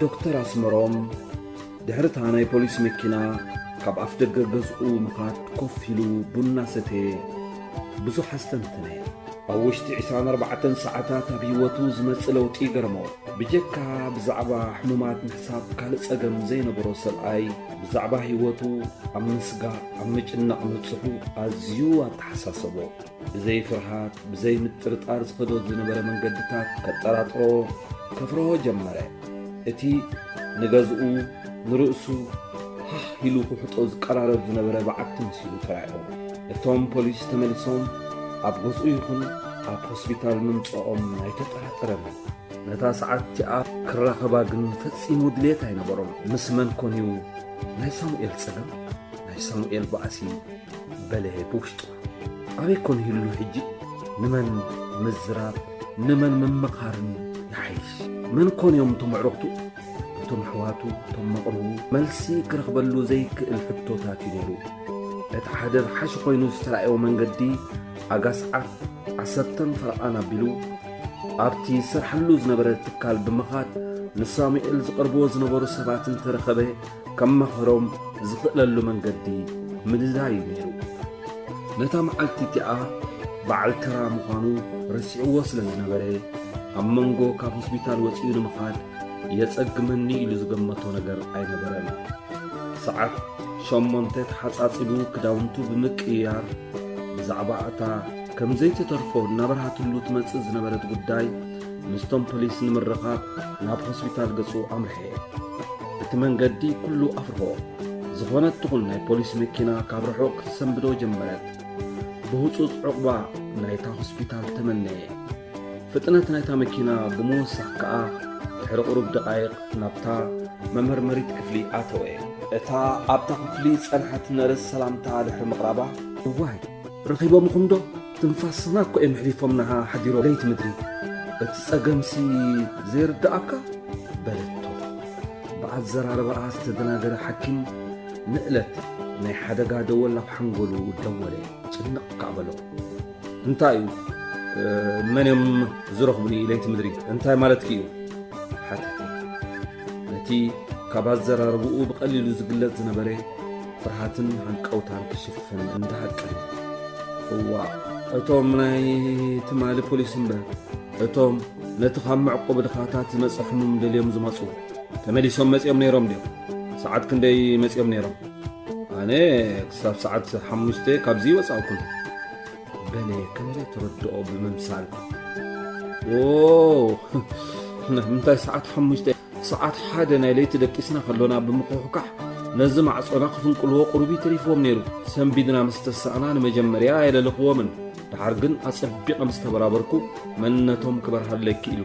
ዶክተር ኣስመሮም ድሕሪ እታ ናይ ፖሊስ መኪና ካብ ኣፍ ደገ ገዝኡ ምኻድ ኮፍ ኢሉ ቡና ሰተየ፣ ብዙሕ ኣስተንተነ። ኣብ ውሽጢ ዕስራን ኣርባዕተን ሰዓታት ኣብ ህይወቱ ዝመጽእ ለውጢ ይገርሞ። ብጀካ ብዛዕባ ሕሙማት ምሕሳብ ካልእ ጸገም ዘይነበሮ ሰብኣይ፣ ብዛዕባ ህይወቱ ኣብ ምስጋእ፣ ኣብ ምጭናቕ ምብጽሑ ኣዝዩ ኣተሓሳሰቦ። ብዘይ ፍርሃት፣ ብዘይ ምጥርጣር ዝኸዶ ዝነበረ መንገድታት ከጠራጥሮ፣ ከፍርሆ ጀመረ። እቲ ንገዝኡ፣ ንርእሱ ሃህ ኢሉ ክውሕጦ ዝቀራረብ ዝነበረ በዓቲ መሲሉ ተራእዮ። እቶም ፖሊስ ተመሊሶም ኣብ ገዝኡ ይኹን ኣብ ሆስፒታል ምምጽኦም ኣይተጠራጠረን። ነታ ሰዓት እቲኣ ክራኸባ ግን ፈጺሙ ድሌት ኣይነበሮን። ምስ መን ኮን እዩ ናይ ሳሙኤል ጸገም፣ ናይ ሳሙኤል ባእሲ በለ ብውሽጡ። ኣበይ ኮን ይህሉ ሕጂ? ንመን ምዝራብ፣ ንመን ምምኻርን ይሓይሽ? መን ኮን እዮም እቶም ኣዕሩኽቱ? እቶም ኣሕዋቱ፣ እቶም መቕርቡ መልሲ ክረኽበሉ ዘይክእል ሕቶታት እዩ ነይሩ። እቲ ሓደ ዝሓሸ ኮይኑ ዝተራእዮ መንገዲ ኣጋ ሰዓት ዓሰርተን ፈረቓን ኣቢሉ ኣብቲ ዝሰርሓሉ ዝነበረ ትካል ብምኻድ ንሳሙኤል ዝቐርብዎ ዝነበሩ ሰባት እንተረኸበ ከማኸሮም ዝኽእለሉ መንገዲ ምድላይ እዩ ነይሩ። ነታ መዓልቲ እቲኣ በዓል ተራ ምዃኑ ረሲዕዎ ስለ ዝነበረ ኣብ መንጎ ካብ ሆስፒታል ወጺኡ ንምኻድ የጸግመኒ ኢሉ ዝገመቶ ነገር ኣይነበረን። ሰዓት ሸሞንተ ተሓጻጺቡ ክዳውንቱ ብምቅይያር ብዛዕባ እታ ከም ዘይትተርፎ እናበርሃትሉ ትመጽእ ዝነበረት ጉዳይ ምስቶም ፖሊስ ንምርኻብ ናብ ሆስፒታል ገጹ ኣምርሐ። እቲ መንገዲ ኩሉ ኣፍርሆ። ዝኾነት ትኹን ናይ ፖሊስ መኪና ካብ ርሑቕ ክትሰንብዶ ጀመረት። ብህጹጽ ዕቑባ ናይታ ሆስፒታል ተመነየ። ፍጥነት ናይታ መኪና ብምውሳኽ ከኣ ድሕሪ ቁሩብ ደቓይቕ ናብታ መመርመሪት ክፍሊ ኣተወ። እታ ኣብታ ክፍሊ ዝጸንሐት ነርስ ሰላምታ ድሕሪ ምቕራባ፣ እዋይ፣ ረኺቦምኹም ዶ? ትንፋስና እኮ እዮም ኣሕሊፎምና ሓዲሮም ለይቲ ምድሪ። እቲ ጸገምሲ ዘይርድኣካ? በለቶ። ብኣዘራርባኣ ዝተደናገረ ሓኪም ንእለት ናይ ሓደጋ ደወል ኣብ ሓንጎሉ ደወለ። ጭንቕ ከኣ በሎ። እንታይ እዩ? እ፣ መን እዮም ዝረኽቡኒ ለይቲ ምድሪ? እንታይ ማለትኪ እዩ? ሓተተ። ነቲ ካብ ኣዘራርባኡ ብቐሊሉ ዝግለጽ ዝነበረ ፍርሃትን ሃንቀውታን ክሽፍን እንዳሃቀነ። እዋእ፣ እቶም ናይ ትማሊ ፖሊስ እምበር፣ እቶም ነቲ ካብ መዕቆቢ ድኻታት ዝመጸ ሕሙም ደልዮም ዝመጹ፣ ተመሊሶም መጺኦም ነይሮም ድዮም? ሰዓት ክንደይ መጺኦም ነይሮም? ኣነ ክሳብ ሰዓት ሓሙሽተ ካብዚ ይወጻእኩን። በለ ከም ዘይተረድኦ ብምምሳል። ኦ፣ ንምንታይ ሰዓት ሓሙሽተ? ሰዓት ሓደ ናይ ለይቲ ደቂስና ከሎና ብምኩሕኳሕ ነዚ ማዕጾና ክፍንቅልዎ ቁሩብ ይተሪፍዎም ነይሩ። ሰንቢድና ምስ ተሳእና ንመጀመርያ ኣየለለኽዎምን። ደሓር ግን ኣጸቢቐ ምስ ተበራበርኩ መንነቶም ክበርሃለይ ክኢሉ።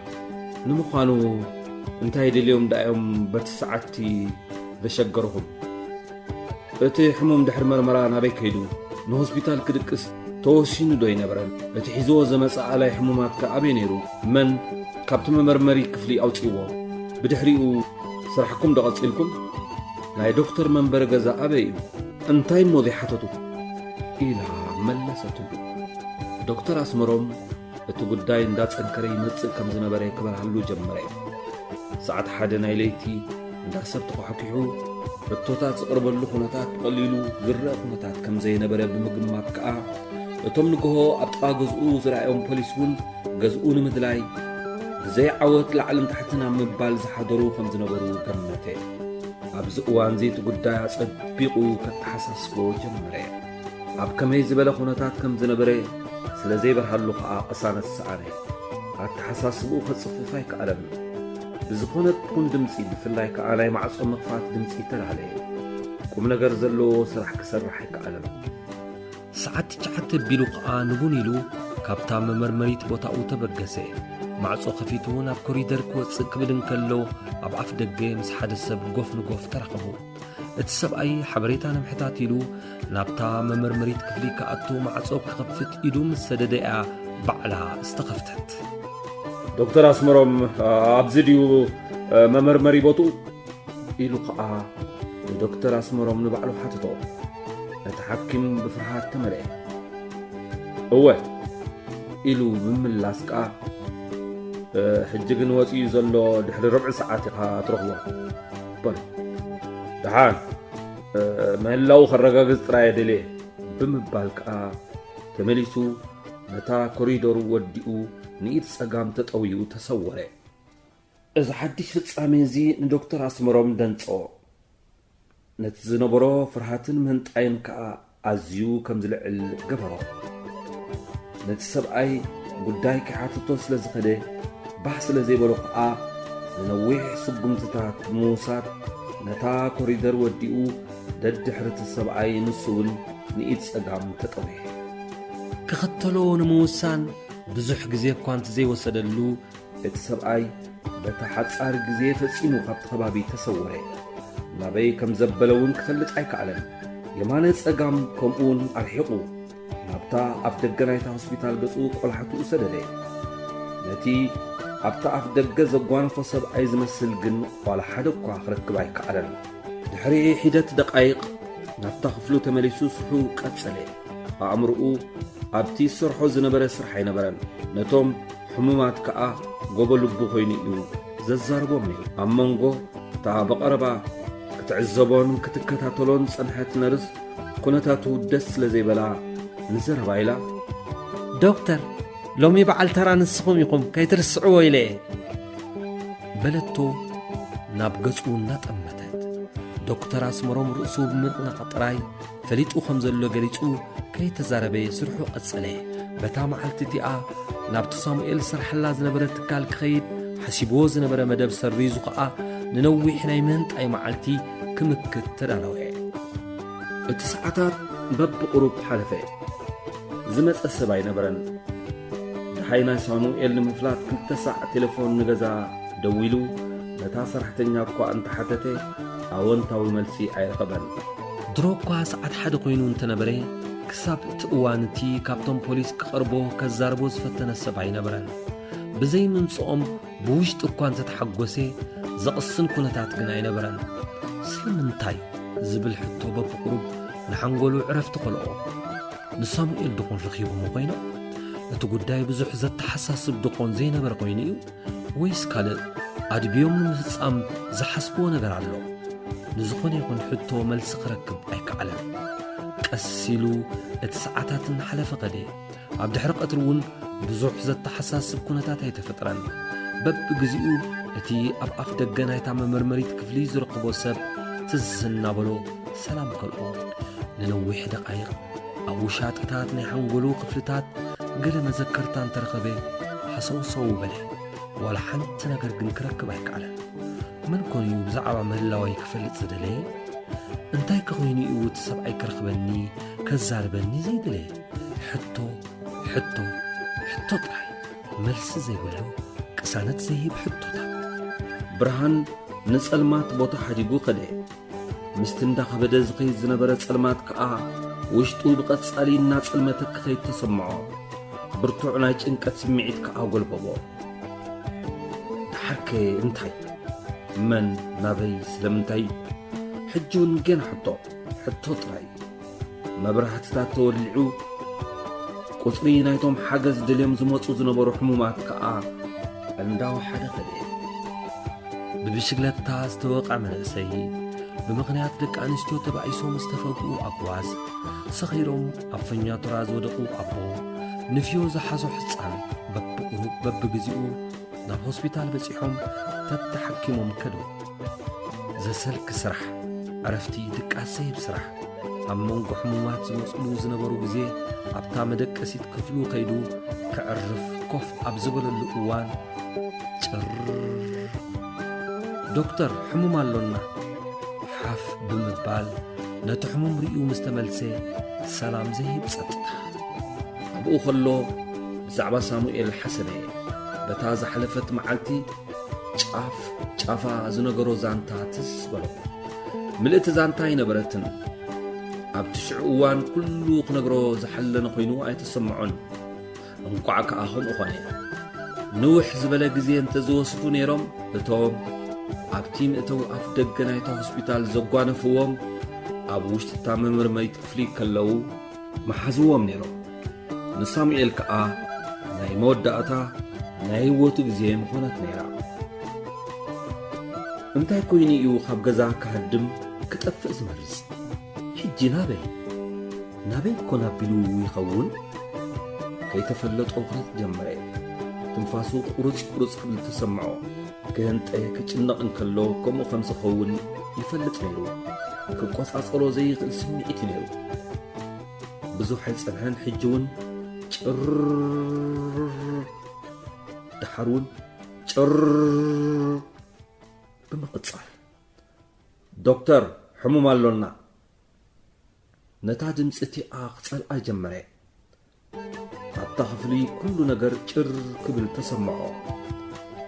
ንምዃኑ እንታይ ደልዮም ደኣ እዮም በቲ ሰዓትቲ ዘሸገርኹም? እቲ ሕሙም ድሕሪ መርመራ ናበይ ከይዱ? ንሆስፒታል ክድቅስ ተወሲኑ ዶ ኣይነበረን? እቲ ሒዝዎ ዝመጸ ኣላይ ሕሙማት ከ ኣበይ ነይሩ? መን ካብቲ መመርመሪ ክፍሊ ኣውጺእዎ? ብድሕሪኡ ስራሕኩም ዶ ቀጺልኩም? ናይ ዶክተር መንበሪ ገዛ ኣበይ እዩ? እንታይ እሞ ዘይሓተቱ? ኢላ መለሰትሉ። ዶክተር ኣስመሮም እቲ ጉዳይ እንዳጸንከረ ይመጽእ ከም ዝነበረ ክበርሃሉ ጀመረ። ሰዓት ሓደ ናይ ለይቲ እንዳ ሰብ ተኳሕኲሑ፣ ሕቶታት ዝቕርበሉ ኩነታት ብቐሊሉ ዝረአ ኩነታት ከም ዘይነበረ ብምግማት ከኣ፣ እቶም ንግሆ ኣብ ጥቓ ገዝኡ ዝረኣዮም ፖሊስ እውን ገዝኡ ንምድላይ ብዘይ ዓወት ላዕልን ታሕትን ኣብ ምባል ዝሓደሩ ከም ዝነበሩ ገመተ። ኣብዚ እዋንዚ እቲ ጉዳይ ኣጸቢቑ ከተሓሳስቦ ጀመረ። ኣብ ከመይ ዝበለ ኩነታት ከም ዝነበረ ስለ ዘይበርሃሉ ከኣ ቅሳነት ሰኣነ። ኣተሓሳስብኡ ከጽፍፍ ኣይከኣለን። ብዝኾነ ትኹን ድምጺ፣ ብፍላይ ከኣ ናይ ማዕጾ ምኽፋት ድምጺ ተላዕለ። ቁም ነገር ዘለዎ ስራሕ ክሰርሕ ኣይከኣለን። ሰዓት ትሽዓተ ኣቢሉ ከኣ ንቡን ኢሉ ካብታ መመርመሪት ቦታኡ ተበገሰ። ማዕጾ ከፊቱ ናብ ኮሪደር ክወጽእ ክብል እንከሎ፣ ኣብ ኣፍ ደገ ምስ ሓደ ሰብ ጎፍ ንጎፍ ተራኸቡ። እቲ ሰብኣይ ሓበሬታ ንምሕታት ኢሉ ናብታ መመርመሪት ክፍሊ ክኣቱ ማዕጾ ክኸፍት ኢዱ ምስ ሰደደ እያ ባዕላ ዝተኸፍተት። ዶክተር ኣስመሮም ኣብዚ ድዩ መመርመሪ ቦትኡ? ኢሉ ኸኣ ንዶክተር ኣስመሮም ንባዕሉ ሓተቶ። እቲ ሓኪም ብፍርሃት ተመልአ። እወ ኢሉ ብምምላስ ከኣ፣ "ሕጂ ግን ወጺኡ ዘሎ ድሕሪ ርብዒ ሰዓት ኢኻ ትረኽቦ" በሎ። "ደሓን፣ ምህላዉ ከረጋግጽ ጥራይ እየ ደልየ" ብምባል ከኣ ተመሊሱ ነታ ኮሪደሩ ወዲኡ ንኢድ ጸጋም ተጠውዩ ተሰወረ። እዚ ሓድሽ ፍጻሜ እዚ ንዶክተር ኣስመሮም ደንጸዎ። ነቲ ዝነበሮ ፍርሃትን ምህንጣይን ከኣ ኣዝዩ ከም ዝልዕል ገበሮ። ነቲ ሰብኣይ ጉዳይ ክሓትቶ ስለ ዝኸደ፣ ባህ ስለ ዘይበሎ ከኣ ንነዊሕ ስጉምትታት ብምውሳድ ነታ ኮሪደር ወዲኡ ደድሕሪ እቲ ሰብኣይ ንሱ እውን ንኢድ ጸጋም ተጠውየ። ክኽተሎ ንምውሳን ብዙሕ ግዜ እኳ እንተዘይወሰደሉ፣ እቲ ሰብኣይ በታ ሓጻር ግዜ ፈጺሙ ካብቲ ከባቢ ተሰወረ። ናበይ ከም ዘበለ እውን ክፈልጥ ኣይከኣለን። የማነ ጸጋም ከምኡውን ኣርሒቑ ናብታ ኣፍ ደገ ናይታ ሆስፒታል ገጹ ቆላሕትኡ ሰደደ። ነቲ ኣብታ ኣፍ ደገ ዘጓነፎ ሰብኣይ ዝመስል ግን ዋላ ሓደ እኳ ክረክብ ኣይከኣለን። ድሕሪ ሒደት ደቓይቕ ናብታ ክፍሉ ተመሊሱ ስርሑ ቀጸለ። ኣእምሮኡ ኣብቲ ዝሰርሖ ዝነበረ ስራሕ ኣይነበረን። ነቶም ሕሙማት ከኣ ጎቦ ልቡ ኮይኑ እዩ ዘዛርቦም ነይሩ። ኣብ መንጎ እታ ብቐረባ ክትዕዘቦን ክትከታተሎን ዝጸንሐት ነርስ፣ ኩነታቱ ደስ ስለ ዘይበላ ንዘረባ ኢላ፣ "ዶክተር፣ ሎሚ በዓል ተራ ንስኹም ኢኹም፣ ከይትርስዕዎ ኢለ እየ" በለቶ ናብ ገጹ እናጠመተት። ዶክተር ኣስመሮም ርእሱ ብምንቕናቕ ጥራይ ፈሊጡ ከም ዘሎ ገሊጹ ከይተዛረበ ስርሑ ቀጸለ። በታ መዓልቲ እቲኣ ናብቲ ሳሙኤል ዝሰርሓላ ዝነበረ ትካል ክኸይድ ሓሲብዎ ዝነበረ መደብ ሰሪዙ ኸኣ ንነዊሕ ናይ ምህንጣይ መዓልቲ ክምክት ተዳለወ። እቲ ሰዓታት በብቑሩብ ሓለፈ። ዝመጸ ሰብ ኣይነበረን። ደሓይ ናይ ሳሙኤል ንምፍላጥ ክልተ ሳዕ ቴሌፎን ንገዛ ደዊሉ ነታ ሰራሕተኛ እኳ እንተሓተተ ኣወንታዊ መልሲ ኣይረኸበን። ድሮ እኳ ሰዓት ሓደ ኮይኑ እንተነበረ፣ ክሳብ እቲ እዋን እቲ ካብቶም ፖሊስ ክቐርቦ ከዛርቦ ዝፈተነ ሰብ ኣይነበረን። ብዘይ ምምጽኦም ብውሽጢ እኳ እንተተሓጎሰ፣ ዘቕስን ኩነታት ግን ኣይነበረን። ስለምንታይ ዝብል ሕቶ በብቑሩብ ንሓንጎሉ ዕረፍቲ ከልኦ። ንሳሙኤል ድኾን ረኺቦሞ ኮይኖም? እቲ ጉዳይ ብዙሕ ዘተሓሳስብ ድኾን ዘይነበረ ኮይኑ እዩ? ወይስ ካልእ ኣድብዮም ንምፍጻም ዝሓስብዎ ነገር ኣሎ? ንዝኾነ ይኹን ሕቶ መልሲ ክረክብ ኣይከኣለን። ቀስ ኢሉ እቲ ሰዓታት እናሓለፈ ከደ። ኣብ ድሕሪ ቀትሪ እውን ብዙሕ ዘተሓሳስብ ኩነታት ኣይተፈጥረን። በብግዚኡ እቲ ኣብ ኣፍ ደገ ናይታ መመርመሪት ክፍሊ ዝረኽቦ ሰብ ትዝ እናበሎ ሰላም ከልኦ። ንነዊሕ ደቓይቕ ኣብ ውሻጠታት ናይ ሓንጎሉ ክፍልታት ገለ መዘከርታ እንተረኸበ ሃሰውሰው በለ። ዋላ ሓንቲ ነገር ግን ክረክብ ኣይከኣለን። መን ኮን እዩ ብዛዕባ ምህላወይ ክፈልጥ ዝደለየ? እንታይ ከ ኮይኑ እዩ እቲ ሰብኣይ ክረኽበኒ፣ ከዛርበኒ ዘይደለየ? ሕቶ፣ ሕቶ፣ ሕቶ ጥራይ። መልሲ ዘይብሉ ቅሳነት ዘይህብ ሕቶታት። ብርሃን ንጸልማት ቦታ ሓዲጉ ከደ። ምስቲ እንዳኸበደ ዝኸይድ ዝነበረ ጸልማት ከኣ ውሽጡ ብቐጻሊ እናጸልመተ ክኸይድ ተሰምዖ። ብርቱዕ ናይ ጭንቀት ስምዒት ከኣ ጎልበቦ። ደሓርከ እንታይ? መን? ናበይ? ስለምንታይ? ሕጂ እውን ገና ሕቶ፣ ሕቶ ጥራይ። መብራህትታት ተወሊዑ፣ ቁጽሪ ናይቶም ሓገዝ ደልዮም ዝመጹ ዝነበሩ ሕሙማት ከኣ እንዳወሓደ ከደ። ብብሽግለታ ዝተወቕዐ መንእሰይ፣ ብምኽንያት ደቂ ኣንስትዮ ተባኢሶም ዝተፈግኡ ኣጉዋዝ፣ ሰኺሮም ኣብ ፈኛቱራ ዝወደቑ ኣቦ፣ ንፍዮ ዝሓዞ ሕጻን፣ በብቕሩብ በብግዚኡ ናብ ሆስፒታል በጺሖም ተተሓኪሞም ከዱ። ዘሰልኪ ስራሕ፣ ዕረፍቲ፣ ድቃስ ዘይህብ ስራሕ። ኣብ መንጎ ሕሙማት ዝመጽሉ ዝነበሩ ግዜ፣ ኣብታ መደቀሲት ክፍሉ ከይዱ ከዕርፍ ኮፍ ኣብ ዝበለሉ እዋን፣ ጭር። "ዶክተር፣ ሕሙም ኣሎና!" ሓፍ ብምባል ነቲ ሕሙም ርእዩ ምስ ተመልሰ፣ ሰላም ዘይህብ ጸጥታ። ኣብኡ ከሎ ብዛዕባ ሳሙኤል ሓሰበ። በታ ዝሓለፈት መዓልቲ ጫፍ ጫፋ ዝነገሮ ዛንታ ትዝ በሎ። ምልእቲ ዛንታ ኣይነበረትን። ኣብቲ ሽዑ እዋን ኩሉ ክነግሮ ዝሓለነ ኮይኑ ኣይተሰምዖን። እንቋዕ ከኣ ከምኡ ኾነ። ንውሕ ዝበለ ግዜ እንተዝወስዱ ነይሮም፣ እቶም ኣብቲ መእተዊ ኣፍ ደገ ናይታ ሆስፒታል ዘጓነፍዎም፣ ኣብ ውሽጢ እታ መመርመሪት ክፍሊ ከለዉ ምሓዝዎም ነይሮም። ንሳሙኤል ከኣ ናይ መወዳእታ ናይ ህይወቱ ግዜ ምኾነት ነይራ። እንታይ ኮይኑ እዩ ካብ ገዛ ክሃድም ክጠፍእ ዝመርጽ? ሕጂ ናበይ? ናበይ ኮን ኣቢሉ ይኸውን? ከይተፈለጦ ክነት ጀመረ። ትንፋሱ ቁርጽ ቁርጽ ክብል ተሰምዖ። ክህንጠ ክጭነቕ እንከሎ ከምኡ ከም ዝኸውን ይፈልጥ ነይሩ። ክቆጻጸሮ ዘይኽእል ስምዒት እዩ ነይሩ። ብዙሕ ኣይጸንሐን፣ ሕጂ እውን ጭር፣ ደሓር እውን ጭር ብምቕጻል፣ "ዶክተር፣ ሕሙም ኣሎና!" ነታ ድምጺ እቲኣ ክጸልኣ ጀመረ። ኣብታ ክፍሊ ኩሉ ነገር ጭር ክብል ተሰምዖ።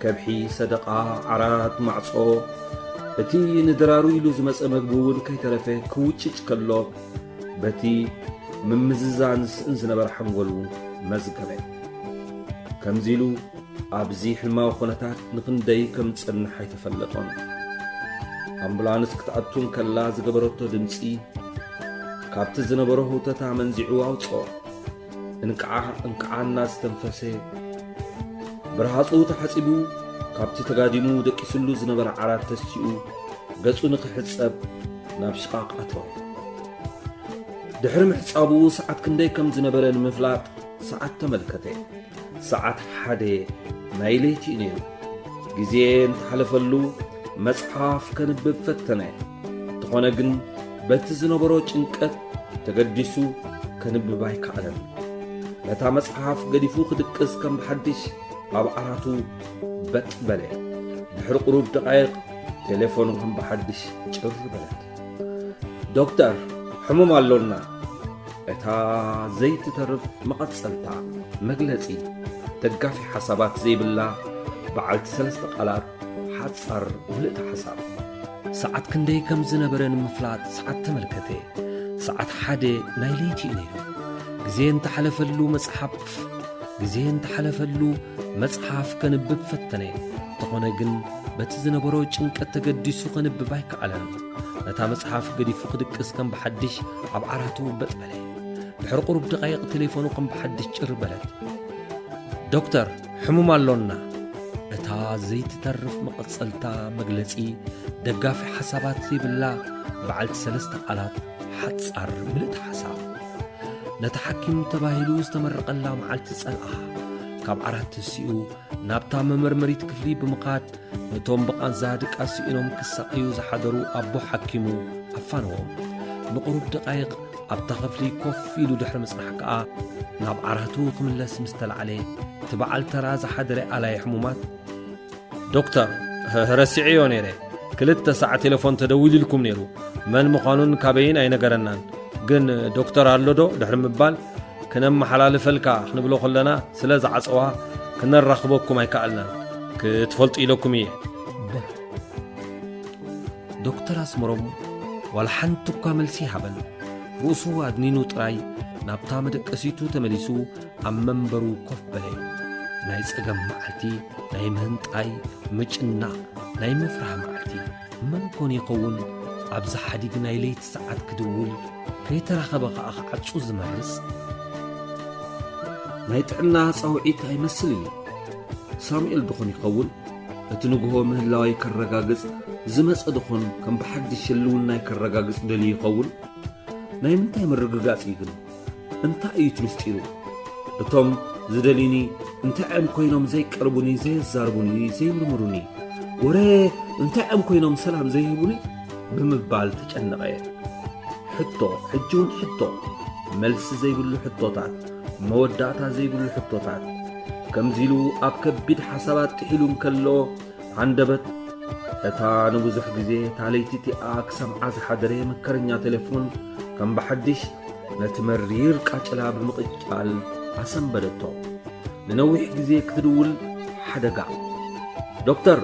ከብሒ፣ ሰደቓ፣ ዓራት፣ ማዕጾ፣ እቲ ንድራሩ ኢሉ ዝመጸ መግቢ እውን ከይተረፈ ክውጭጭ ከሎ፣ በቲ ምምዝዛን ዝስእን ዝነበረ ሓንጎሉ መዝገበ። ከምዚ ኢሉ ኣብዚ ሕልማዊ ኩነታት ንኽንደይ ከም ዝጸንሕ ኣይተፈለጦን። ኣምቡላንስ ክትኣቱ እንከላ ዝገበረቶ ድምጺ፣ ካብቲ ዝነበሮ ህውተታ መንዚዑ ኣውጽኦ። እንቅዓ እንቅዓ እናስተንፈሰ፣ ብርሃጹ ተሓጺቡ፣ ካብቲ ተጋዲሙ ደቂስሉ ዝነበረ ዓራት ተሲኡ፣ ገጹ ንኽሕጸብ ናብ ሽቓቕ ኣተወ። ድሕሪ ምሕጻቡ ሰዓት ክንደይ ከም ዝነበረ ንምፍላጥ ሰዓት ተመልከተ። ሰዓት ሓደ ናይ ለይቲ እዩ ነይሩ። ግዜ እንተሓለፈሉ መጽሓፍ ከንብብ ፈተነ። እንተኾነ ግን በቲ ዝነበሮ ጭንቀት ተገዲሱ ከንብብ ኣይከኣለን። ነታ መጽሓፍ ገዲፉ ክድቅስ ከም ብሓድሽ ኣብ ዓራቱ በጥ በለ። ድሕሪ ቁሩብ ደቓይቕ ቴሌፎኑ ከም ብሓድሽ ጭር በለት። "ዶክተር፣ ሕሙም ኣሎና!" እታ ዘይትተርፍ መቐጸልታ፣ መግለጺ፣ ደጋፊ ሓሳባት ዘይብላ በዓልቲ ሰለስተ ቃላት፣ ሓጻር ምልእቲ ሓሳብ። ሰዓት ክንደይ ከም ዝነበረ ንምፍላጥ ሰዓት ተመልከተ። ሰዓት ሓደ ናይ ለይቲ እዩ ነይሩ። ግዜ እንተሓለፈሉ መጽሓፍ፣ ግዜ እንተሓለፈሉ መጽሓፍ ከንብብ ፈተነ። እንተኾነ ግን በቲ ዝነበሮ ጭንቀት ተገዲሱ ከንብብ ኣይከኣለን። ነታ መጽሓፍ ገዲፉ ክድቅስ ከም ብሓድሽ ኣብ ዓራቱ በጥ በለ። ድሕሪ ቁሩብ ደቓይቕ ቴሌፎኑ ከም ብሓድሽ ጭር በለት። "ዶክተር፣ ሕሙም ኣሎና!" እታ ዘይትተርፍ መቐጸልታ፣ መግለጺ፣ ደጋፊ ሓሳባት ዘይብላ በዓልቲ ሰለስተ ቃላት፣ ሓጻር ምልእቲ ሓሳብ። ነቲ ሓኪም ተባሂሉ ዝተመረቐላ መዓልቲ ጸልኣ። ካብ ዓራት ተሲኡ ናብታ መመርመሪት ክፍሊ ብምኻድ፣ ነቶም ብቓንዛ ድቃስ ስኢኖም ክሳቐዩ ዝሓደሩ ኣቦ ሓኪሙ ኣፋነዎም። ንቑሩብ ደቓይቕ ኣብታ ክፍሊ ኮፍ ኢሉ ድሕሪ ምጽናሕ ከኣ፣ ናብ ዓራቱ ክምለስ ምስ ተላዕለ፣ እቲ በዓል ተራ ዝሓደረ ኣላይ ሕሙማት፣ "ዶክተር፣ ረሲዐዮ ነይረ። ክልተ ሳዕ ቴሌፎን ተደዊሉልኩም ነይሩ። መን ምዃኑን ካበይን ኣይነገረናን። ግን ዶክተር ኣሎ ዶ?" ድሕሪ ምባል፣ "ክነመሓላልፈልካ ክንብሎ ከለና ስለ ዝዓጸዋ ክነራኽበኩም ኣይከኣልናን። ክትፈልጡ ኢለኩም እየ።" በር። ዶክተር ኣስመሮም ዋላ ሓንቲ እኳ መልሲ ይሃበን። ርእሱ ኣድኒኑ ጥራይ ናብታ መደቀሲቱ ተመሊሱ ኣብ መንበሩ ኮፍ በለ። ናይ ጸገም መዓልቲ፣ ናይ ምህንጣይ፣ ምጭናቕ፣ ናይ ምፍራህ መዓልቲ። መን ኮን ይኸውን ኣብዚ ሓዲግ ናይ ለይቲ ሰዓት ክድውል፣ ከይተራኸበ ከኣ ክዓጹ ዝመርጽ? ናይ ጥዕና ጻውዒት ኣይመስልን እዩ። ሳሙኤል ድኾን ይኸውን? እቲ ንግሆ ምህላወይ ከረጋግጽ ዝመጸ ድኾን ከም ብሓድሽ ህልውናይ ከረጋግጽ ደልዩ ይኸውን? ናይ ምንታይ ምርግጋጽ እዩ ግን? እንታይ እዩ እቲ ምስጢሩ? እቶም ዝደልዩኒ እንታይ እዮም ኮይኖም ዘይቀርቡኒ፣ ዘየዛርቡኒ፣ ዘይምርምሩኒ? ወረ እንታይ እዮም ኮይኖም ሰላም ዘይህቡኒ? ብምባል ተጨነቐ። ሕቶ፣ ሕጂ እውን ሕቶ። መልሲ ዘይብሉ ሕቶታት፣ መወዳእታ ዘይብሉ ሕቶታት። ከምዚ ኢሉ ኣብ ከቢድ ሓሳባት ጥሒሉ እንከሎ፣ ሃንደበት እታ ንብዙሕ ግዜ እታ ለይቲ እቲኣ ክሰምዓ ዝሓደረ መከረኛ ቴሌፎን ከም ብሓድሽ ነቲ መሪር ቃጭላ ብምቕጫል ኣሰንበደቶ። ንነዊሕ ግዜ ክትድውል ሓደጋ። "ዶክተር፣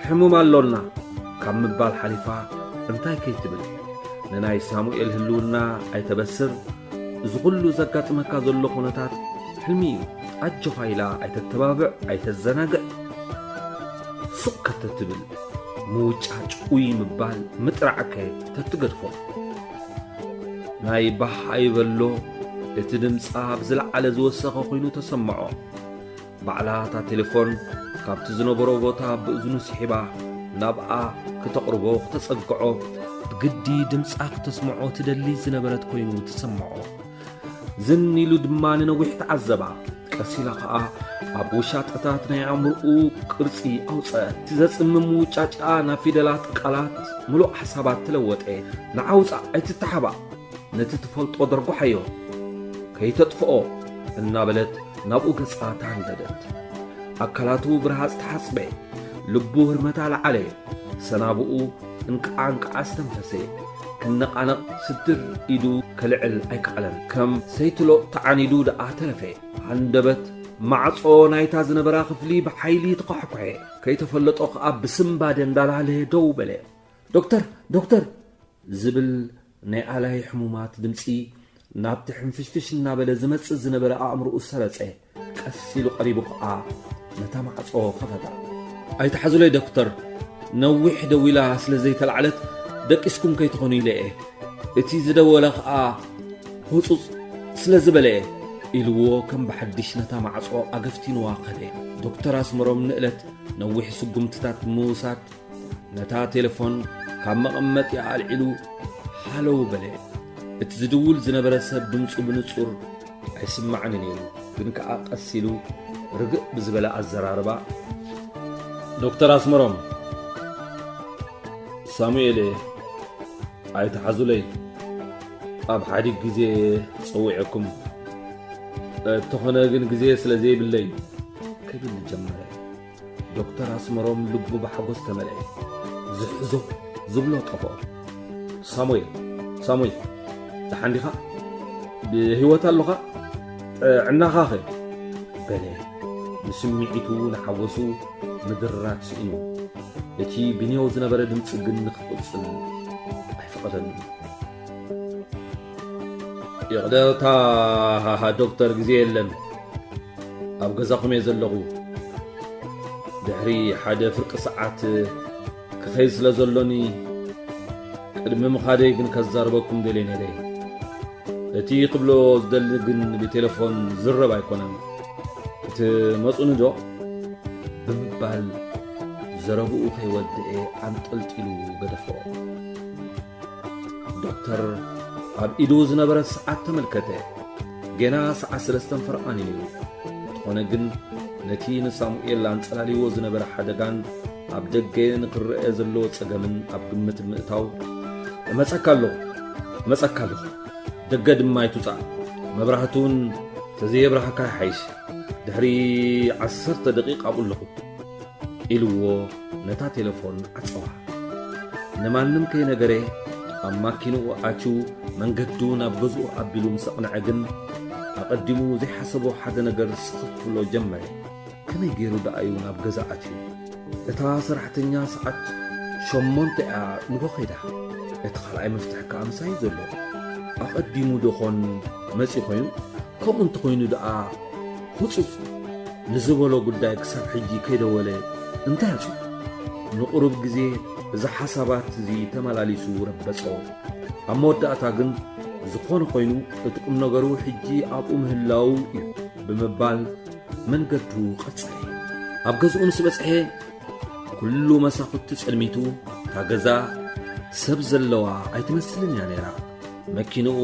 ሕሙም ኣሎና" ካብ ምባል ሓሊፋ እንታይ ከይትብል፣ ንናይ ሳሙኤል ህልውና ኣይተበስር። እዚ ኩሉ ዘጋጥመካ ዘሎ ኩነታት ሕልሚ እዩ። ኣጆኻ ኢላ ኣይተተባብዕ፣ ኣይተዘናግዕ። ሱቕ ከተትብል፣ ምውጫጭ፣ ኡይ ምባል፣ ምጥራዕከ ተትገድፎ። ናይ ባህ ኣይበሎ፣ እቲ ድምጻ ብዝለዓለ ዝወሰኸ ኮይኑ ተሰምዖ። ባዕላ እታ ቴሌፎን ካብቲ ዝነበሮ ቦታ ብእዝኑ ስሒባ ናብኣ ክተቕርቦ ክተጸግዖ፣ ብግዲ ድምጻ ክተስምዖ ትደሊ ዝነበረት ኮይኑ ትሰምዖ። ዝን ኢሉ ድማ ንነዊሕ ተዓዘባ። ቀስ ኢላ ኸኣ ኣብ ውሻጠታት ናይ ኣእምሮኡ ቅርጺ ኣውጸ። እቲ ዘጽምም ውጫጫ ናብ ፊደላት ቃላት ምሉእ ሓሳባት ተለወጠ። ንዓ ውጻእ፣ ኣይትተሓባእ፣ ነቲ ትፈልጦ ደርጓሓዮ፣ ከይተጥፍኦ እናበለት ናብኡ ገጻ ተሃንደደት። ኣካላቱ ብረሃጽ ተሓጽበ። ልቡ ህርመታ ለዓለ። ሰናብኡ እንቃዓ እንቃዓ ኣስተንፈሰ። ክነቓነቕ ስድር ኢዱ ከልዕል ኣይከኣለን። ከም ሰይትሎጥ ተዓኒዱ ደኣ ተረፈ። ሃንደበት ማዕጾ ናይታ ዝነበራ ክፍሊ ብሓይሊ ተኳሕኩሐ። ከይተፈለጦ ከኣ ብስንባደ እንዳላለ ደው በለ። "ዶክተር! ዶክተር!" ዝብል ናይ ኣላይ ሕሙማት ድምጺ ናብቲ ሕንፍሽፍሽ እናበለ ዝመጽእ ዝነበረ ኣእምሮኡ ሰረጸ። ቀስ ኢሉ ቀሪቡ ከኣ ነታ ማዕጾ ከፈታ። "ኣይትሓዙለይ ዶክተር፣ ነዊሕ ደዊላ ስለ ዘይተላዕለት ደቂስኩም ከይትኾኑ ኢለ እየ። እቲ ዝደወለ ከኣ ህጹጽ ስለ ዝበለ እየ" ኢልዎ ከም ብሓድሽ ነታ ማዕጾ ኣገፍቲንዋ ከደ። ዶክተር ኣስመሮም ንእለት ነዊሕ ስጉምትታት ምውሳድ ነታ ቴሌፎን ካብ መቐመጢኣ ኣልዒሉ ሃለው በለ። እቲ ዝድውል ዝነበረ ሰብ ድምጹ ብንጹር ኣይስማዕን ነይሩ፣ ግን ከኣ ቀስ ኢሉ ርግእ ብዝበለ ኣዘራርባ፣ "ዶክተር ኣስመሮም፣ ሳሙኤል እየ፣ ኣይትሓዙለይ፣ ኣብ ሓዲግ ግዜ ጸዊዐኩም፣ እንተኾነ ግን ግዜ ስለ ዘይብለይ" ክብል ጀመረ። ዶክተር ኣስመሮም ልቡ ብሓጎስ ተመልአ። ዝሕዞ ዝብሎ ጠፍኦ። "ሳሙኤል፣ ሳሙኤል፣ ደሓን ዲኻ? ብህይወት ኣሎኻ? ጥዕናኻኸ?" በለ። ንስምዒቱ ንሓጎሱ ምድራት ስኢኑ። እቲ ብኔው ዝነበረ ድምጺ ግን ንኽቕጽል ኣይፈቐደሉን። "ይቕደታ ዶክተር፣ ግዜ የለን። ኣብ ገዛኹም እየ ዘለኹ። ድሕሪ ሓደ ፍርቂ ሰዓት ክኸይድ ስለ ዘሎኒ፣ ቅድሚ ምኻደይ ግን ከዛርበኩም ደልየ ነይረ። እቲ ክብሎ ዝደሊ ግን ብቴሌፎን ዝረብ ኣይኮነን። ክትመጹኒ ዶ?" ብምባል ዘረብኡ ከይወድአ ኣንጠልጢሉ ገደፎ። ዶክተር ኣብ ኢዱ ዝነበረ ሰዓት ተመልከተ። ጌና ሰዓት ሰለስተን ፈረቓን እዩ ነይሩ። እንተኾነ ግን፣ ነቲ ንሳሙኤል ኣንጸላልይዎ ዝነበረ ሓደጋን ኣብ ደገ ንኽረአ ዘለዎ ጸገምን ኣብ ግምት ብምእታው፣ "እመጸካ ኣለኹ፣ እመጸካ ኣለኹ፣ ደገ ድማ ኣይትውጻእ፣ መብራህቲ እውን ተዘየብራህካ ይሓይሽ፣ ድሕሪ ዓሰርተ ደቂቕ ኣብኡ ኣለኹ" ኢልዎ ነታ ቴሌፎን ዓጸዋ። ንማንም ከይነገረ ኣብ ማኪንኡ ኣትዩ መንገዱ ናብ ገዝኡ ኣቢሉ ምስ ኣቕንዐ ግን፣ ኣቐዲሙ ዘይሓሰቦ ሓደ ነገር ስኽፍ ክብሎ ጀመረ። ከመይ ገይሩ ደኣ እዩ ናብ ገዛ ኣትዩ? እታ ሰራሕተኛ ሰዓት ሸሞንተ እያ ንጎ ከይዳ። እቲ ካልኣይ መፍትሕ ከኣ ምሳይ ዘሎ። ኣቐዲሙ ዶ ኾን መጺኡ ኮይኑ? ከምኡ እንተኾይኑ ደኣ ህጹጽ ንዝበሎ ጉዳይ ክሳብ ሕጂ ከይደወለ እንታይ ኣጽዩ? ንቑሩብ ግዜ እዚ ሓሳባት እዚ ተመላሊሱ ረበጾ። ኣብ መወዳእታ ግን፣ ዝኾነ ኮይኑ እቲ ቁም ነገሩ ሕጂ ኣብኡ ምህላው እዩ ብምባል መንገዱ ቀጸለ። ኣብ ገዝኡ ምስ በጽሐ፣ ኩሉ መሳኹቲ ጸልሚቱ፣ እታ ገዛ ሰብ ዘለዋ ኣይትመስልን እያ ነይራ። መኪንኡ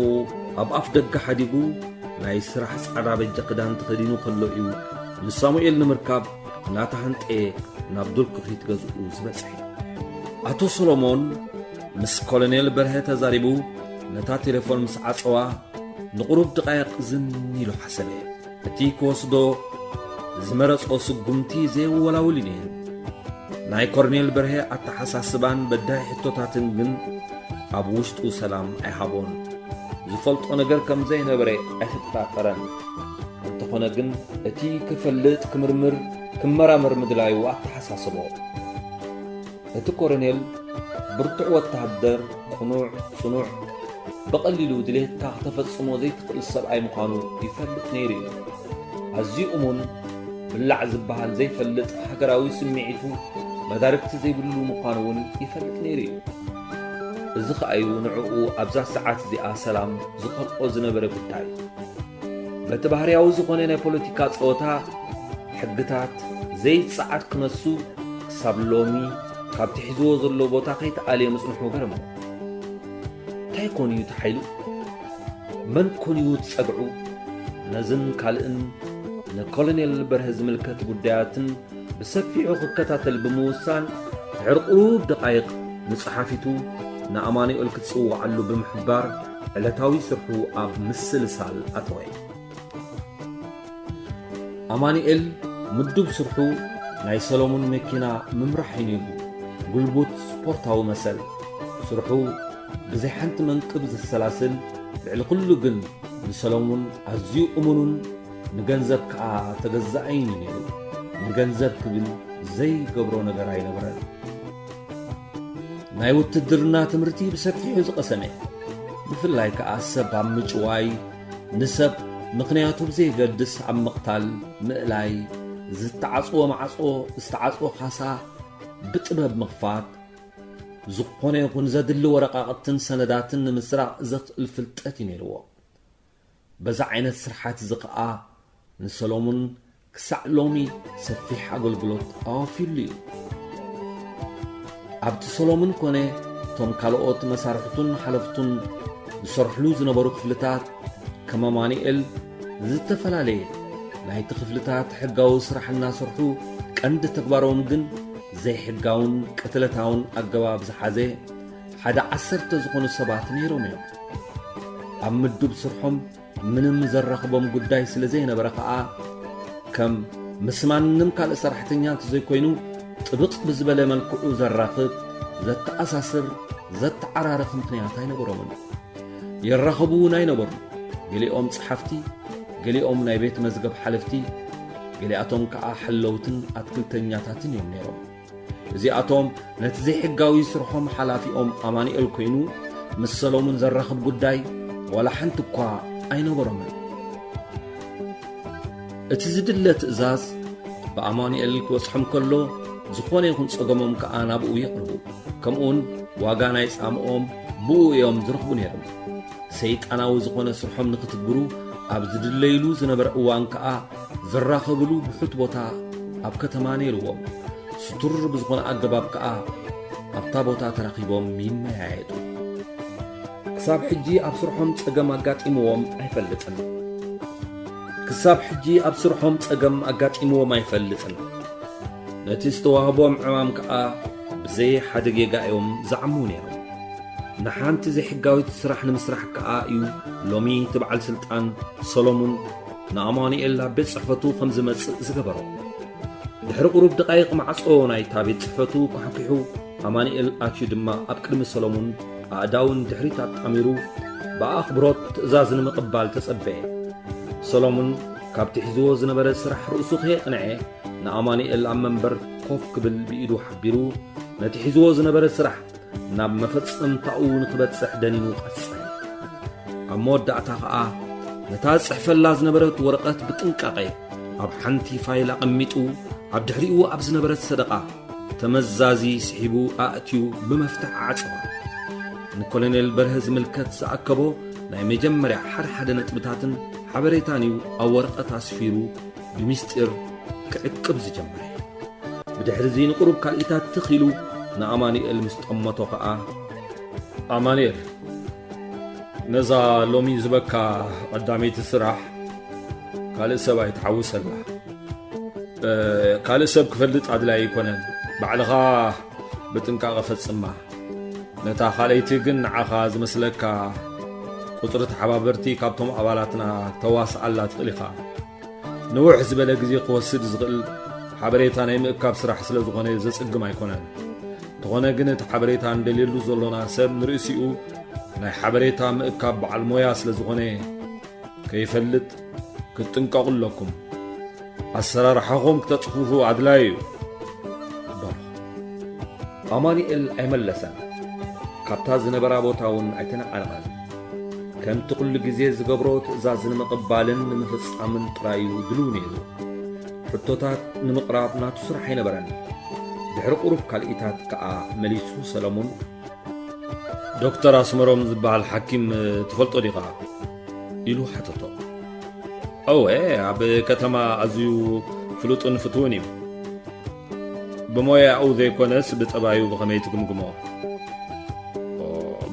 ኣብ ኣፍ ደገ ሓዲጉ፣ ናይ ስራሕ ጻዕዳ በጃ ክዳን ተኸዲኑ ከሎ እዩ ንሳሙኤል ንምርካብ እናተሃንጠየ ናብ ዱልኩኺት ገዝኡ ዝበጽሐ። ኣቶ ሰሎሞን ምስ ኮሎኔል በርሀ ተዛሪቡ ነታ ቴሌፎን ምስ ዓጸዋ፣ ንቑሩብ ደቓይቕ ዝን ኢሉ ሓሰበ። እቲ ክወስዶ ዝመረጾ ስጉምቲ ዘየወላውል እዩ ነይሩ። ናይ ኮርኔል በርሀ ኣተሓሳስባን በዳሂ ሕቶታትን ግን ኣብ ውሽጡ ሰላም ኣይሃቦን። ዝፈልጦ ነገር ከም ዘይነበረ ኣይተጠራጠረን። እንተኾነ ግን፣ እቲ ክፈልጥ፣ ክምርምር፣ ክመራመር ምድላዩ ኣተሓሳስቦ። እቲ ኮረኔል ብርቱዕ ወተሃደር፣ ቅኑዕ፣ ጽኑዕ፣ ብቐሊሉ ድሌትካ ከተፈጽሞ ዘይትኽእል ሰብኣይ ምዃኑ ይፈልጥ ነይሩ እዩ። ኣዝዩ እሙን፣ ብላዕ ዝበሃል ዘይፈልጥ፣ ሃገራዊ ስምዒቱ መዳርግቲ ዘይብሉ ምዃኑ እውን ይፈልጥ ነይሩ እዩ። እዚ ኸኣ እዩ ንዕኡ ኣብዛ ሰዓት እዚኣ ሰላም ዝኸልኦ ዝነበረ ጉዳይ። በቲ ባህርያዊ ዝኾነ ናይ ፖለቲካ ጸወታ ሕግታት ዘይጸዓድ ክነሱ ክሳብ ሎሚ ካብቲ ሒዝዎ ዘሎ ቦታ ከይተኣልየ ምጽንሑ ገረሞ። እንታይ ኮን እዩ እቲ ሓይሉ? መን ኮን እዩ እቲ ጸግዑ? ነዝን ካልእን ንኮሎኔል በርሀ ዝምልከት ጉዳያትን ብሰፊሑ ክከታተል ብምውሳን፣ ድሕሪ ቁሩብ ደቓይቕ ንጸሓፊቱ ንኣማኑኤል ክትጽውዓሉ ብምሕባር፣ ዕለታዊ ስርሑ ኣብ ምስልሳል ኣተወ። ኣማኑኤል ምዱብ ስርሑ ናይ ሰሎሙን መኪና ምምራሕ እዩ ነይሩ። ጉልቡት ስፖርታዊ መሰል። ስርሑ ብዘይ ሓንቲ መንቅብ ዘሰላስል፣ ልዕሊ ኩሉ ግን ንሰሎሙን ኣዝዩ እሙኑን ንገንዘብ ከኣ ተገዛኣይን እዩ ነይሩ። ንገንዘብ ክብል ዘይገብሮ ነገር ኣይነበረን። ናይ ውትድርና ትምህርቲ ብሰፊሑ ዝቐሰመ፣ ብፍላይ ከኣ ሰብ ኣብ ምጭዋይ፣ ንሰብ ምኽንያቱ ብዘየገድስ ኣብ ምቕታል፣ ምእላይ፣ ዝተዓጽወ ማዕጾ፣ ዝተዓጽወ ካሳ ብጥበብ ምኽፋት፣ ዝኾነ ይኹን ዘድሊ ወረቓቕትን ሰነዳትን ንምስራቕ ዘኽእል ፍልጠት እዩ ነይርዎ። በዛ ዓይነት ስርሓት እዚ ኸኣ ንሰሎሙን ክሳዕ ሎሚ ሰፊሕ ኣገልግሎት ኣዋፊሉ እዩ። ኣብቲ ሰሎሙን ኮነ እቶም ካልኦት መሳርሕቱን ሓለፍቱን ዝሰርሕሉ ዝነበሩ ክፍልታት ከም ኣማኑኤል ዝተፈላለየ ናይቲ ክፍልታት ሕጋዊ ስራሕ እናሰርሑ ቀንዲ ተግባሮም ግን ዘይሕጋውን ቅትለታውን ኣገባብ ዝሓዘ ሓደ ዓሰርተ ዝኾኑ ሰባት ነይሮም እዮም። ኣብ ምዱብ ስርሖም ምንም ዘራኽቦም ጉዳይ ስለ ዘይነበረ ኸኣ ከም ምስ ማንም ካልእ ሰራሕተኛ እንተዘይኮይኑ ጥብቕ ብዝበለ መልክዑ ዘራኽብ፣ ዘተኣሳስር፣ ዘተዓራርኽ ምኽንያት ኣይነበሮምን። የራኽቡ እውን ኣይነበሩን። ገሊኦም ጸሓፍቲ፣ ገሊኦም ናይ ቤት መዝገብ ሓለፍቲ፣ ገሊኣቶም ከኣ ሓለውትን ኣትክልተኛታትን እዮም ነይሮም። እዚኣቶም ነቲ ዘይሕጋዊ ስርሖም ሓላፊኦም ኣማኑኤል ኮይኑ ምስ ሰሎሙን ዘራኽብ ጉዳይ ዋላ ሓንቲ እኳ ኣይነበሮምን። እቲ ዝድለ ትእዛዝ ብኣማኑኤል ክበጽሖም ከሎ፣ ዝኾነ ይኹን ጸገሞም ከኣ ናብኡ የቕርቡ። ከምኡውን ዋጋ ናይ ጻምኦም ብኡ እዮም ዝረኽቡ ነይሮም። ሰይጣናዊ ዝኾነ ስርሖም ንኽትግብሩ ኣብ ዝድለይሉ ዝነበረ እዋን ከኣ ዝራኸብሉ ብሑት ቦታ ኣብ ከተማ ነይርዎም። ስቱር ብዝኾነ ኣገባብ ከኣ ኣብታ ቦታ ተራኺቦም ይመያየጡ። ክሳብ ሕጂ ኣብ ስርሖም ጸገም ኣጋጢምዎም ኣይፈልጥን። ክሳብ ሕጂ ኣብ ስርሖም ጸገም ኣጋጢምዎም ኣይፈልጥን። ነቲ ዝተዋህቦም ዕማም ከኣ ብዘይ ሓደ ጌጋ እዮም ዝዓምዉ ነይሮም። ንሓንቲ ዘይሕጋዊት ስራሕ ንምስራሕ ከኣ እዩ ሎሚ እቲ በዓል ስልጣን ሰሎሙን ንኣማኑኤል ኣብ ቤት ጽሕፈቱ ከም ዝመጽእ ዝገበሮ። ድሕሪ ቁሩብ ደቓይቕ ማዕጾ ናይታ ቤት ጽሕፈቱ ኳሕኲሑ፣ ኣማኑኤል ኣትዩ ድማ ኣብ ቅድሚ ሰሎሙን ኣእዳውን ድሕሪት ኣጣሚሩ ብኣኽብሮት ትእዛዝ ንምቕባል ተጸበየ። ሰሎሙን ካብቲ ሒዝዎ ዝነበረ ስራሕ ርእሱ ከየቕንዐ ንኣማኑኤል ኣብ መንበር ኮፍ ክብል ብኢዱ ሓቢሩ ነቲ ሒዝዎ ዝነበረ ስራሕ ናብ መፈጸምታኡ ንኽበጽሕ ደኒኑ ቀጸለ። ኣብ መወዳእታ ኸኣ ነታ ጽሕፈላ ዝነበረት ወረቐት ብጥንቃቐ ኣብ ሓንቲ ፋይል ኣቐሚጡ ኣብ ድሕሪኡ ኣብ ዝነበረት ሰደቓ ተመዛዚ ስሒቡ ኣእትዩ ብመፍትሕ ዓጸዋ። ንኮሎኔል በርሀ ዝምልከት ዝኣከቦ ናይ መጀመርያ ሓደ ሓደ ነጥብታትን ሓበሬታን እዩ ኣብ ወረቐት ኣስፊሩ ብምስጢር ክዕቅብ ዝጀመረ። ብድሕሪ እዚ ንቁሩብ ካልኢታት ትኽ ኢሉ ንኣማኑኤል ምስ ጠመቶ ኸኣ፣ ኣማኑኤል፣ ነዛ ሎሚ ዝበካ ቀዳመይቲ ስራሕ ካልእ ሰብ ኣይትሓውሰላ። እ፣ ካልእ ሰብ ክፈልጥ ኣድላይ ኣይኮነን። ባዕልኻ ብጥንቃቐ ፈጽማ። ነታ ካልኣይቲ ግን ንዓኻ ዝመስለካ ቁጽሪ ተሓባበርቲ ካብቶም ኣባላትና ተዋስኣላ ትኽእል ኢኻ። ንውሕ ዝበለ ግዜ ክወስድ ዝኽእል ሓበሬታ ናይ ምእካብ ስራሕ ስለ ዝኾነ ዘጸግም ኣይኮነን። እንተኾነ ግን እቲ ሓበሬታ እንደልየሉ ዘሎና ሰብ ንርእሲኡ ናይ ሓበሬታ ምእካብ በዓል ሞያ ስለ ዝኾነ ከይፈልጥ ክትጥንቀቑ ኣለኩም። ኣሰራርሓኹም ክተጽፉፉ ኣድላዪ እዩ በልኹ። ኣማኑኤል ኣይመለሰን። ካብታ ዝነበራ ቦታ እውን ኣይተነቓነቐን። ከምቲ ኩሉ ግዜ ዝገብሮ ትእዛዝ ንምቕባልን ንምፍጻምን ጥራይ እዩ ድሉው ነይሩ። ሕቶታት ንምቕራብ ናቱ ስራሕ ኣይነበረን። ድሕሪ ቁሩብ ካልኢታት ከኣ መሊሱ ሰለሙን፣ ዶክተር ኣስመሮም ዝበሃል ሓኪም ትፈልጦ ዲኻ? ኢሉ ሓተቶ። እወ፣ ኣብ ከተማ ኣዝዩ ፍሉጥን ፍቱውን እዩ። ብሞያኡ ዘይኮነስ ብጠባዩ ብኸመይ ትግምግሞ? ኦ፣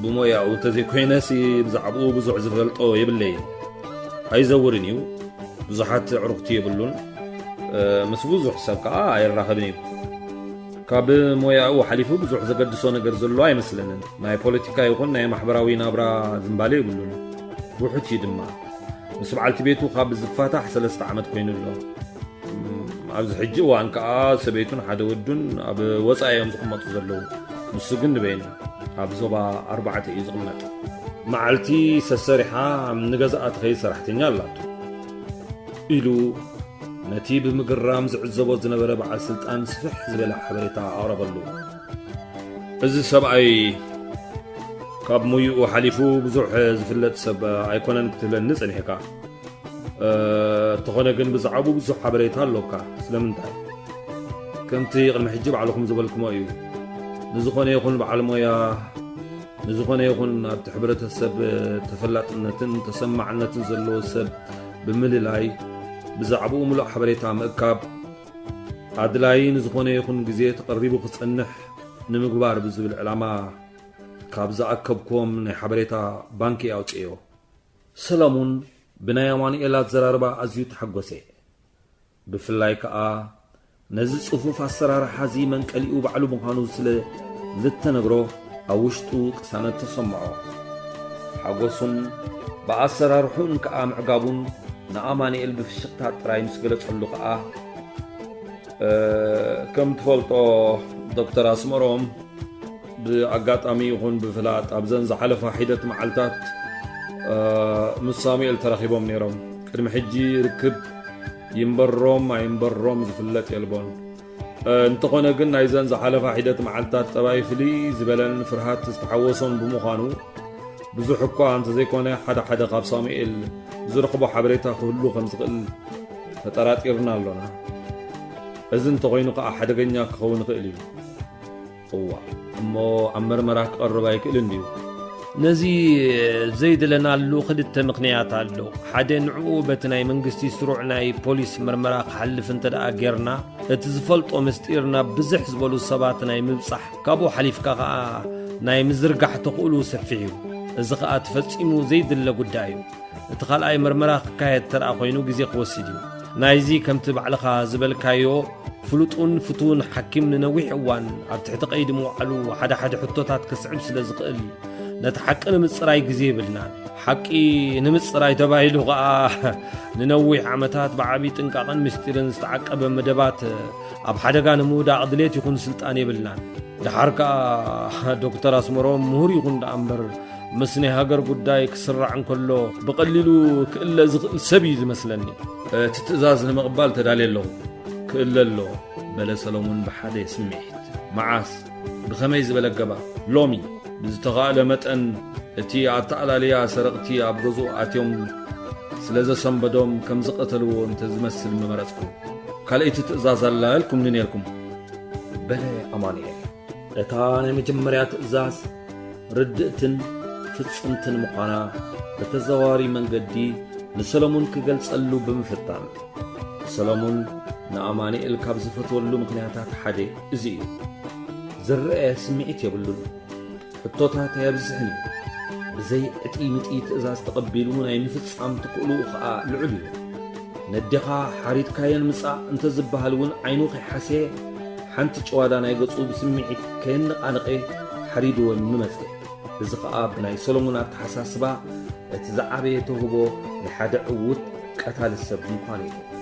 ብሞያኡ እንተዘይኮይነሲ ብዛዕባኡ ብዙሕ ዝፈልጦ የብለይን። ኣይዘውርን እዩ። ብዙሓት ኣዕሩኽቲ የብሉን። እ፣ ምስ ብዙሕ ሰብ ከኣ ኣይራኸብን እዩ። ካብ ሞያኡ ሓሊፉ ብዙሕ ዘገድሶ ነገር ዘሎ ኣይመስለንን። ናይ ፖለቲካ ይኹን ናይ ማሕበራዊ ናብራ ዝንባሌ የብሉን። ውሑድ እዩ ድማ። ምስ በዓልቲ ቤቱ ካብ ዝፋታሕ ሰለስተ ዓመት ኮይኑ ኣሎ። እም፣ ኣብዚ ሕጂ እዋን ከኣ ሰበይቱን ሓደ ወዱን ኣብ ወጻኢ እዮም ዝቕመጡ ዘለዉ። ንሱ ግን ንበይኑ ኣብ ዞባ ኣርባዕተ እዩ ዝቕመጥ። መዓልቲ ሰሰሪሓ ንገዛኣ ትኸይድ ሰራሕተኛ ኣላቶ ኢሉ ነቲ ብምግራም ዝዕዘቦ ዝነበረ በዓል ስልጣን ስፍሕ ዝበለ ሓበሬታ ኣቕረበሉ። እዚ ሰብኣይ ካብ ሙይኡ ሓሊፉ ብዙሕ ዝፍለጥ ሰብ ኣይኮነን ክትብለኒ ጸኒሕካ። እ፣ እንተኾነ ግን ብዛዕባኡ ብዙሕ ሓበሬታ ኣሎካ። ስለምንታይ? ከምቲ ቅድሚ ሕጂ ባዕልኹም ዝበልኩሞ እዩ። ንዝኾነ ይኹን በዓል ሞያ፣ ንዝኾነ ይኹን ኣብቲ ሕብረተሰብ ተፈላጥነትን ተሰማዕነትን ዘለዎ ሰብ ብምልላይ፣ ብዛዕባኡ ምሉእ ሓበሬታ ምእካብ፣ ኣድላዪ ንዝኾነ ይኹን ግዜ ተቐሪቡ ክጸንሕ ንምግባር ብዝብል ዕላማ ካብ ዝኣከብኩዎም ናይ ሓበሬታ ባንኪ ኣውጽኤዮ። ሰለሙን ብናይ ኣማኑኤል ኣዘራርባ ኣዝዩ ተሓጎሰ። ብፍላይ ከኣ ነዚ ጽፉፍ ኣሰራርሓ እዚ መንቀሊኡ ባዕሉ ምዃኑ ስለ ዝተነግሮ ኣብ ውሽጡ ቅሳነት ተሰምዖ። ሓጎሱን ብኣሰራርሑኡን ከኣ ምዕጋቡን ንኣማኑኤል ብፍሽኽታ ጥራይ ምስ ገለጸሉ ከኣ፣ እ፣ ከም ትፈልጦ ዶክተር ኣስመሮም ብኣጋጣሚ ይኹን ብፍላጥ ኣብዘን ዝሓለፋ ሒደት መዓልታት፣ እ፣ ምስ ሳሙኤል ተራኺቦም ነይሮም። ቅድሚ ሕጂ ርክብ ይንበሮም ኣይንበሮም ዝፍለጥ የልቦን። እ፣ እንተኾነ ግን ናይዘን ዝሓለፋ ሒደት መዓልታት ጠባይ ፍልይ ዝበለን ፍርሃት ዝተሓወሶን ብምዃኑ፣ ብዙሕ እኳ እንተዘይኮነ ሓደ ሓደ ካብ ሳሙኤል ዝረኽቦ ሓበሬታ ክህሉ ከም ዝኽእል ተጠራጢርና ኣሎና። እዚ እንተኾይኑ ከኣ ሓደገኛ ክኸውን ይኽእል እዩ። እዋ፣ እሞ ኣብ መርመራ ክቐርብ ኣይክእልን ድዩ? ነዚ ዘይደለናሉ ክልተ ምኽንያት ኣሎ። ሓደ ንዕኡ በቲ ናይ መንግስቲ ስሩዕ ናይ ፖሊስ መርመራ ክሓልፍ እንተ ደኣ ጌርና፣ እቲ ዝፈልጦ ምስጢር ናብ ብዝሕ ዝበሉ ሰባት ናይ ምብጻሕ፣ ካብኡ ሓሊፍካ ከኣ ናይ ምዝርጋሕ ተኽእሉ ሰፊሕ እዩ። እዚ ከኣ ተፈጺሙ ዘይድለ ጉዳይ እዩ። እቲ ካልኣይ መርመራ ክካየድ ተደኣ ኮይኑ ግዜ ክወስድ እዩ። ናይዚ ከምቲ ባዕልኻ ዝበልካዮ ፍሉጡን ፍቱውን ሓኪም ንነዊሕ እዋን ኣብ ትሕቲ ቀይዲ ምውዓሉ ሓደ ሓደ ሕቶታት ከስዕብ ስለ ዝኽእል፣ ነቲ ሓቂ ንምጽራይ ግዜ የብልናን። ሓቂ ንምጽራይ ተባሂሉ ከኣ ንነዊሕ ዓመታት ብዓቢ ጥንቃቐን ምስጢርን ዝተዓቀበ መደባት ኣብ ሓደጋ ንምውዳቕ ድሌት ይኹን ስልጣን የብልናን። ደሓር ከኣ ዶክተር ኣስመሮም ምሁር ይኹን ደኣ እምበር፣ ምስ ናይ ሃገር ጉዳይ ክስራዕ እንከሎ ብቐሊሉ ክእለ ዝኽእል ሰብ እዩ ዝመስለኒ። እቲ ትእዛዝ ንምቕባል ተዳልየ ኣለኹ። ክእለ ኣሎ፣ በለ ሰሎሞን ብሓደ ስምዒት። መዓስ? ብኸመይ ዝበለ ኣገባብ? ሎሚ። ብዝተኻእለ መጠን እቲ ኣተኣላልያ ሰረቕቲ ኣብ ገዝኡ ኣትዮም ስለ ዘሰንበዶም ከም ዝቐተልዎ እንተ ዝመስል ምመረጽኩ። ካልኣይቲ ትእዛዝ ኣላ ኢልኩምኒ ነይርኩም፣ በለ ኣማኑኤል። እታ ናይ መጀመርያ ትእዛዝ ርድእትን ፍጽምትን ምዃና ብተዘዋዋሪ መንገዲ ንሰሎሞን ክገልጸሉ ብምፍታን፣ ሰሎሞን ንኣማኑኤል ካብ ዝፈትወሉ ምኽንያታት ሓደ እዚ እዩ። ዝረኣየ ስምዒት የብሉን። ሕቶታት ኣየብዝሕን እዩ። ብዘይ ዕጢ ምጢ ትእዛዝ ተቐቢሉ ናይ ምፍጻም ትኽእልኡ ኸኣ ልዑል እዩ። ነዴኻ ሓሪድካየን ምጻእ እንተ ዝበሃል እውን ዓይኑ ከይሓሰየ፣ ሓንቲ ጭዋዳ ናይ ገጹ ብስምዒት ከየነቓነቐ ሓሪድወን ምመጸ። እዚ ኸኣ ብናይ ሰሎሞን ኣተሓሳስባ እቲ ዝዓበየ ተውህቦ ናይ ሓደ ዕዉት ቀታሊ ሰብ ምዃኑ እዩ።